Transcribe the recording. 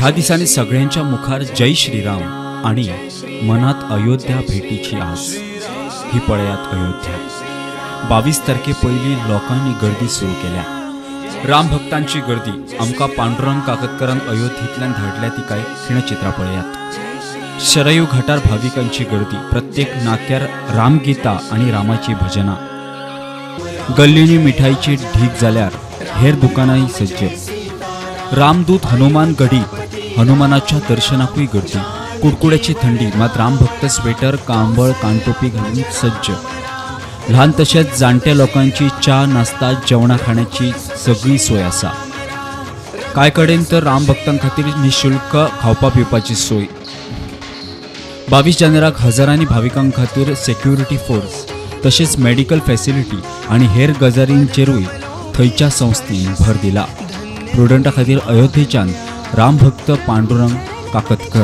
ह्या दिसांनी सगळ्यांच्या मुखार जय श्रीराम आनी मनात अयोध्या भेटीची आस. ही पळयात अयोध्या. 22 तारखे पयलीं लोकांनी गर्दी सुरू केल्या. राम भक्तांची गर्दी आमकां पांडुरंग काकतकरान अयोध्येंतल्यान धाडल्या ती कांय खिणचित्रां पळयात. शरयू घाटार भाविकांची गर्दी, प्रत्येक नाक्यार रामगीता आनी रामाची भजनां. गल्लींनी मिठाईची ढीग जाल्यार हेर दुकानांय सज्ज. रामदूत हनुमान गडीत हनुमानाच्या दर्शनाकूय गर्दी. कुडकुड्याची थंडी मात रामभक्त स्वेटर, कांबळ, कानटोपी घालून सज्ज. ल्हान तशेंच जाणट्या लोकांची च्या, नाश्ता, जेवणा खाण्याची सगळी सोय आसा. कांय कडेन तर रामभक्तां खातीर निशुल्क खावपा पिवपाची सोय. 22 जानेराक हजारांनी भाविकां खातीर सेक्युरिटी फोर्स तशेंच मेडिकल फॅसिलिटी आनी हेर गजालींचेरूय थंयच्या संस्थेन भर दिला. प्रुडंटा खातीर अयोध्येच्यान रामभक्त पांडुरंग काकतकर.